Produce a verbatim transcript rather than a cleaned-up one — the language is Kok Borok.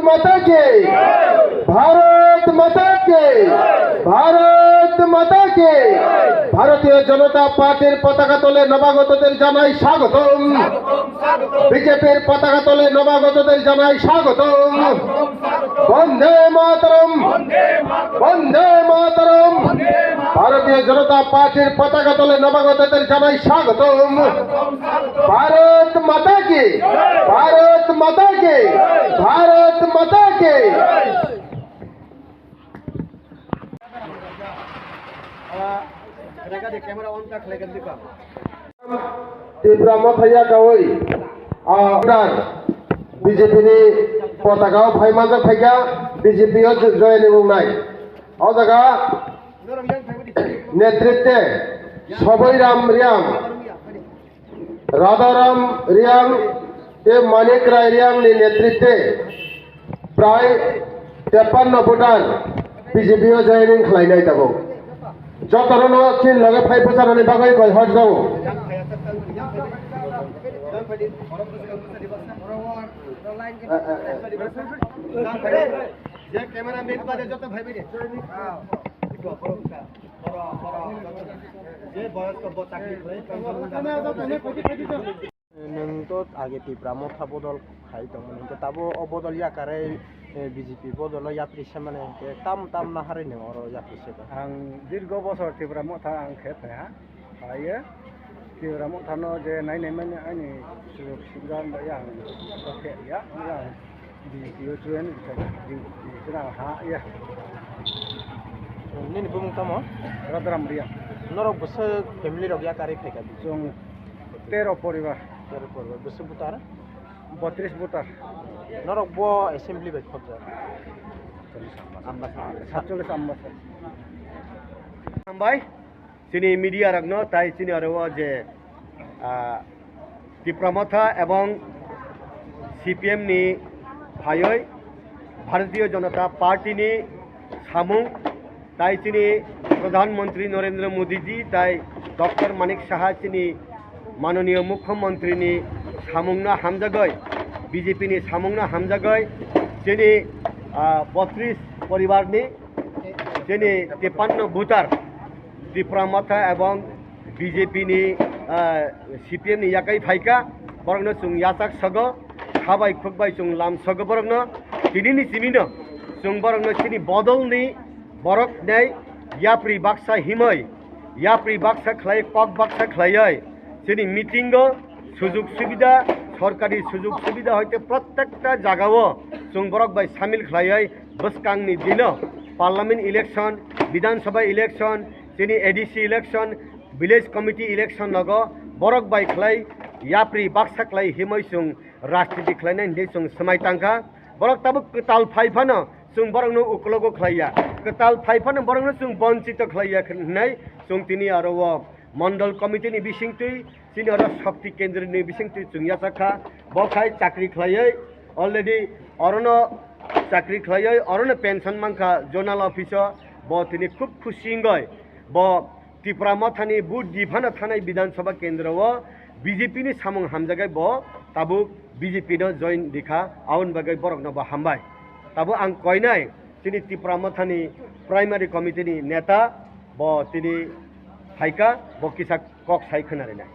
মাতা কি? ভারত মাতা কি? ভারত মাতা কি? ভারতীয় জনতা পার্টির পতাকা তলে নবাগতদের জানাই স্বাগতম। বিজেপির পতাকা তলে নবাগতদের জানাই স্বাগতম। বন্দে মাতরম। বন্দে মাতরম। ভারতীয় জনতা পার্টির পতাকা তলে নবাগতদের জানাই স্বাগতম। ভারত মাতা কি? ভারত মাতা কি? ভারত মাতা কি? Tipra Motha ya kawi, ah, B J P ni potaka o phai manjak phaikha, B J P o join ni wngnai. O jaga netritwe Soboi Ram Riang, Radharam Riang tei Manik Rai Riang ni netritwe prai tepanno voter B J P o joining khlainai tabuk. Jotono no chini loge phai bwcharani bagwi koi hor jago. Je camera man bade joto bhai bhai de. Je boyos ko bo chakri khlai. Nwng to age Tipra Motha bodol khai tongmani, hwnkhe tabo o bodol yakarwi, eh, B J P bodolo yapri semani, hwnkhe tam tam naharwi nwng oro yapri seba? Ang dirgo bosor Tipra Motha ang khe phaiha, phaiye Tipra Mothano je nai nai mani ani sujog subida wngya ang khe ya, ya. Di, di, di, di, di, di, ha, ya. Nini bumung tamo? Radharam Riang. Norok bwswk family rok yakarwi phaikha di? Chwng tero poribar. Tero poribar. Bwswk voter? Botris voter. Norok bo assembly bai khobjak? Ambasa. Satchollis Ambasa. Hambai. Chini media rokno tai chini oro o je, ah, Tipra Motha ebong C P M ni phaioi Bharatiya Janata Party ni samung tai chini Pradhan Mantri Narendra Modi ji tai Doctor Manik Saha chini Mananiya Mukhyamantri ni samung no hamjagoi, B J P ni samung no hamjagoi chini, ah, botris poribar ni chini tipanno voter Tipra Motha ebong B J P ni, ah, C P M ni yakai phaikha, borokno chwng yachak sogo, khabai khukbai chwng lam sogo borokno, tinini simino chwng borokno chini bodolni borok nei yapri baksa himoi, yapri baksa khlai kok baksa khlaioi chini meeting o sujug subida, sorkari sujug subida hoite prottekta jagao chwng borok bai samil khlaioi bwskangni dino parliament election, Bidhan Sabha election, chini A D C election, village committee election nogo borok bai khlai yapri baksa khlai himoi chwng rajniti khlainai hinwi chwng swmai tangkha. Borok tabuk kwtal phai phano chwng borokno uklogo khlaiya, kwtal phai phano borokno chwng bonchito khlaiya hinwi chwng tini aro o mondol committee ni bisingtwi chini oro Shakti Kendra ni bisingtwi chwng yachak kha. Bo khai chakri khlaiwi already orono chakri khlaiwi orono pension mankha zonal office o. Bo tini khub khusi wngwi bo Tipra Mothani vote di phano thanai Bidhan Sabha Kendra o B J P ni samung hamjagwi bo tabuk B J P no join rikha, aboni bagwi borokno bo hambai. Tabuk ang koinai chini Tipra Mothani primary committee ni neta bo tini phaikha, bo kisa kok sai khwnarinai.